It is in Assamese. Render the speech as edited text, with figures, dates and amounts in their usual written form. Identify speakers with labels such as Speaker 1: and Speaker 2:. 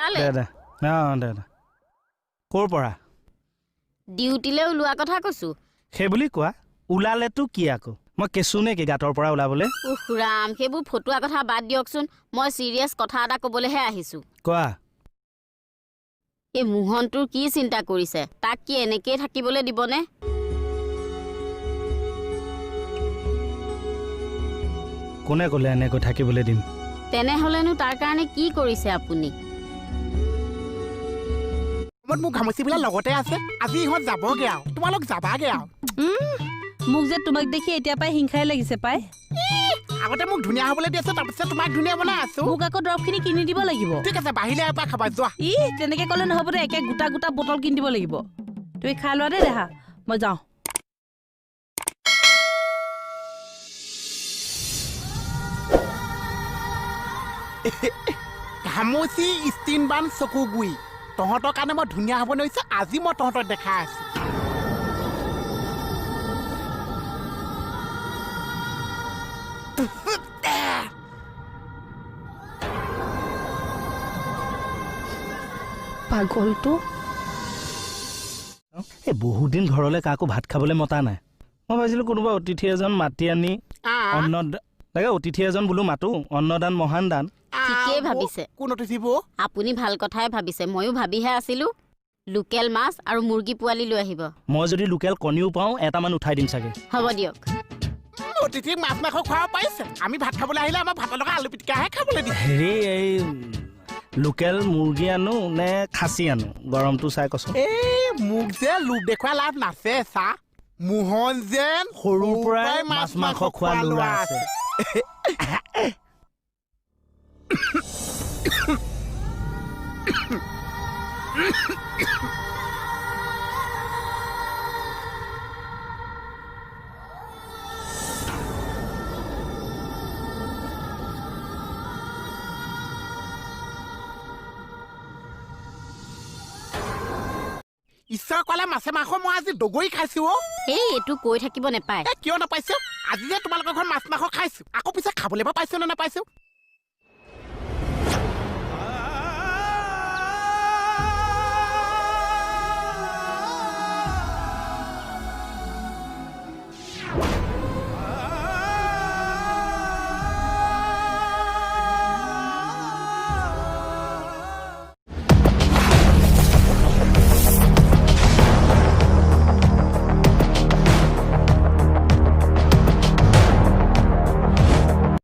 Speaker 1: ওলালে?
Speaker 2: দে দে, অঁ দে দে। ক'ৰ পৰা?
Speaker 1: ডিউটিলৈ ওলোৱা কথা কৈছো।
Speaker 2: সেই বুলি কোৱা, ওলালেতো কি আকৌ, মই কেঁচু নে কি গাঁতৰ পৰা ওলাবলৈ?
Speaker 1: উফ ৰাম, সেইবোৰ ফটুৱা কথা বাদ দিয়কচোন, মই চিৰিয়াছ কথা এটা ক'বলৈহে আহিছো।
Speaker 2: কোৱা।
Speaker 1: এই মোহনটোৰ কি চিন্তা কৰিছে? তাক কি এনেকেই থাকিবলৈ দিবনে?
Speaker 2: কোনে ক'লে এনেকৈ থাকিবলৈ দিম?
Speaker 1: তেনেহ'লেনো তাৰ কাৰণে কি কৰিছে আপুনি?
Speaker 3: মোৰ ঘামচিবিলাক লগতে আছে, আজি ইহঁত যাবগে আৰু, তোমালোক যাবাগে আৰু।
Speaker 4: মোক যে তোমাক দেখি এতিয়া পাই হিংসাই লাগিছে পাই।
Speaker 3: আগতে মোক ধুনীয়া হ'বলৈ দিছে, তাৰপিছত তোমাক ধুনীয়া বনাই আছো।
Speaker 4: মোক আকৌ দৰৱখিনি কিনি দিব লাগিব।
Speaker 3: ঠিক আছে, বাহিলে এপাক খাবা যোৱা।
Speaker 4: ই তেনেকে ক'লে নহ'ব দে, একে গোটা গোটা বটল কিনি দিব লাগিব। তুমি খাই লোৱা দেই দেহা, মই যাওঁ।
Speaker 3: ঘামচি ষ্টিন বান চকু গুই, তহঁতৰ কাৰণে মই ধুনীয়া হ'ব নোৱাৰিছো, আজি মই তহঁতক দেখাই আছো।
Speaker 4: পাগলটো।
Speaker 2: এই বহুত দিন ঘৰলৈ কাকো ভাত খাবলৈ মতা নাই। মই ভাবিছিলোঁ কোনোবা অতিথি এজন মাতি আনি অন্ন লাগে, অতিথি এজন বোলো মাতো, অন্নদান মহান দান।
Speaker 1: ঠিকেই ভাবিছে।
Speaker 3: কোন অতিথি বৌ?
Speaker 1: আপুনি ভাল কথাই ভাবিছে, ময়ো ভাবিহে আছিলো। লোকেল মাছ আৰু মুৰ্গী পোৱালি লৈ আহিব।
Speaker 2: মই যদি লোকেল কণীও পাওঁ এটামান উঠাই দিম চাগে।
Speaker 1: হ'ব দিয়ক।
Speaker 3: অতিথিক মাছ মাংস খুৱাব পাৰিছে, আমি ভাত খাবলৈ আহিলে আমাৰ ভাতৰ লগত আলু পিটিকাহে খাবলৈ দিছে।
Speaker 2: হেৰি, এই লোকেল মুৰ্গী আনো নে খাচী আনো? গৰমটো চাই কচোন।
Speaker 3: এই মোক যে লোভ দেখুৱাই লাভ নাছে চা, মোহন যেন
Speaker 2: সৰুৰ পৰাই মাছ মাংস খোৱা ল'ৰা আছে।
Speaker 3: ঈশ্বৰ ক'লে মাছে মাংস মই আজি দগৰি খাইছো।
Speaker 1: এই এইটো কৈ থাকিব নেপায়।
Speaker 3: কিয় নাপাইছো? আজি যে তোমালোকৰ ঘৰত মাছ মাংস খাইছো, আকৌ পিছে খাবলৈ বা পাইছো নে নাপাইছো?